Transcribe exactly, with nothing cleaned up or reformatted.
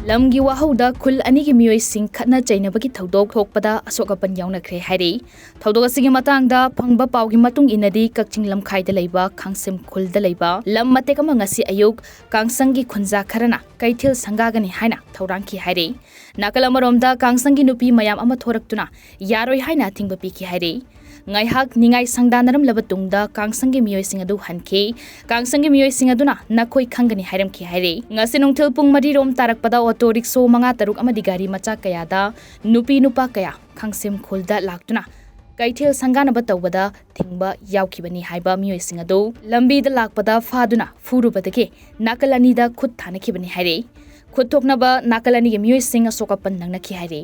ꯂꯝꯒꯤ ꯋꯥꯍꯧꯗ ꯈꯨꯜ ꯑꯅꯤꯒꯤ ꯃꯤꯑꯣꯏꯁꯤꯡ ꯈꯠꯅ ꯆꯩꯅꯕꯒꯤ ꯊꯧꯗꯣꯛ ꯊꯣꯛꯄꯗ ꯑꯁꯣꯛ ꯑꯄꯟ ꯌꯥꯎꯅꯈ꯭ꯔꯦ ꯍꯥꯏꯔꯤ꯫ ꯊꯧꯗꯣꯛ ꯑꯁꯤꯒꯤ ꯃꯇꯥꯡꯗ ꯐꯪꯕ ꯄꯥꯎꯒꯤ ꯃꯇꯨꯡ ꯏꯟꯅꯗꯤ, ꯀꯛꯆꯤꯡ ꯂꯝꯈꯥꯏꯗ ꯂꯩꯕ ꯈꯥꯡꯁꯦꯝ ꯈꯨꯜꯗ ꯂꯩꯕ ꯂꯝ ꯃꯇꯦꯛ ꯑꯃ ꯉꯁꯤ ꯑꯌꯨꯛ ꯀꯥꯡꯁꯪꯒꯤ ꯈꯨꯟꯖꯥ ꯈꯔꯅ ꯀꯩꯊꯦꯜ ꯁꯪꯒꯥꯒꯅꯤ ꯍꯥꯏꯅ ꯊꯧꯔꯥꯡꯈꯤ ꯍꯥꯏꯔꯤ꯫ ꯅꯥꯀꯜ ꯑꯃꯔꯣꯝꯗ ꯀꯥꯡꯁꯪꯒꯤ ꯅꯨꯄꯤ ꯃꯌꯥꯝ ꯑꯃ ꯊꯣꯔꯛꯇꯨꯅ ꯌꯥꯔꯣꯏ ꯍꯥꯏꯅ ꯑꯊꯤꯡꯕ ꯄꯤꯈꯤ ꯍꯥꯏꯔꯤ꯫ ꯉꯥꯏꯍꯥꯛ ꯅꯤꯡꯉꯥꯏ ꯁꯪꯗꯥꯅꯔꯝꯂꯕ ꯇꯨꯡꯗ ꯀꯥꯡꯁꯪꯒꯤ ꯃꯤꯑꯣꯏꯁꯤꯡ ꯑꯗꯨ ꯍꯟꯈꯤ꯫ ꯀꯥꯡꯁꯪꯒꯤ ꯃꯤꯑꯣꯏꯁꯤꯡ ꯑꯗꯨꯅ ꯅꯈꯣꯏ ꯈꯪꯒꯅꯤ ꯍꯥꯏꯔꯝꯈꯤ ꯍꯥꯏꯔꯤ꯫ ꯉꯁꯤ ꯅꯨꯡꯊꯤꯜ ꯄꯨꯡ ꯃꯔꯤ ꯔꯣꯝ ꯇꯥꯔꯛꯄꯗ ꯑꯣꯇꯣ ꯔꯤꯛꯁꯣ ꯃꯉꯥ ꯇꯔꯨꯛ ꯑꯃꯗꯤ ꯒꯥꯔꯤ ꯃꯆꯥ ꯀꯌꯥꯗ ꯅꯨꯄꯤ ꯅꯨꯄꯥ ꯀꯌꯥ ꯈꯥꯡꯁꯦꯝ ꯈꯨꯜꯗ ꯂꯥꯛꯇꯨꯅ ꯀꯩꯊꯦꯜ ꯁꯪꯒꯥꯅꯕ ꯇꯧꯕꯗ ꯊꯤꯡꯕ ꯌꯥꯎꯈꯤꯕꯅꯤ ꯍꯥꯏꯕ ꯃꯤꯑꯣꯏꯁꯤꯡ ꯑꯗꯨ ꯂꯝꯕꯤꯗ ꯂꯥꯛꯄꯗ ꯐꯥꯗꯨꯅ ꯐꯨꯔꯨꯕꯗꯒꯤ ꯅꯥꯀꯜ ꯑꯅꯤꯗ ꯈꯨꯠ ꯊꯥꯅꯈꯤꯕꯅꯤ ꯍꯥꯏꯔꯤ꯫ ꯈꯨꯠ ꯊꯣꯛꯅꯕ ꯅꯥꯀꯜ ꯑꯅꯤꯒꯤ ꯃꯤꯑꯣꯏꯁꯤꯡ ꯑꯁꯣꯛ ꯑꯄꯟ ꯅꯪꯅꯈꯤ ꯍꯥꯏꯔꯤ꯫